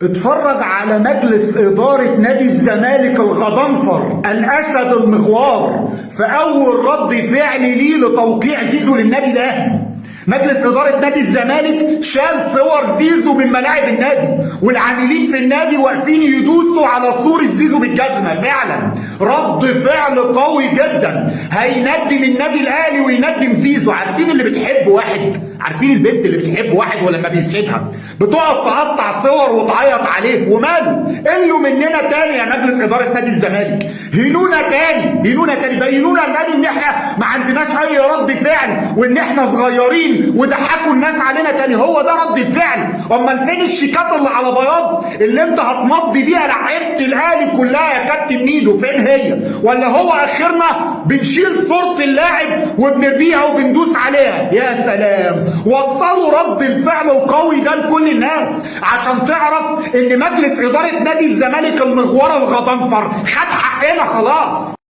اتفرج على مجلس إدارة نادي الزمالك الغضنفر الأسد المغوار في أول رد فعل ليه لتوقيع زيزو للنادي الأهلي. مجلس إدارة نادي الزمالك شال صور زيزو من ملاعب النادي، والعاملين في النادي واقفين يدوسوا على صورة زيزو بالجزمة. فعلا رد فعل قوي جدا هيندم النادي الأهلي ويندم زيزو. عارفين اللي بتحب واحد، عارفين البنت اللي بتحب واحد ولما بيسيبها بتقعد تقطع صور وتعيط عليه؟ وماله، قلوا مننا تاني يا مجلس ادارة نادي الزمالك، هنونا تاني، هنونا تاني، بينونا تاني ان احنا ما عندناش اي رد فعل وان احنا صغيرين، وضحكوا الناس علينا تاني. هو ده رد الفعل؟ امال فين الشيكات اللي على بياض اللي انت هتمضي بيها لعيبة الاهلي كلها يا كابتن ميدو؟ فين هي؟ ولا هو اخرنا بنشيل صوره اللاعب وبنرميها وبندوس عليها؟ يا سلام، وصلوا رد الفعل القوي ده لكل الناس عشان تعرف ان مجلس ادارة نادي الزمالك المغوره الغضنفر خد حقنا خلاص.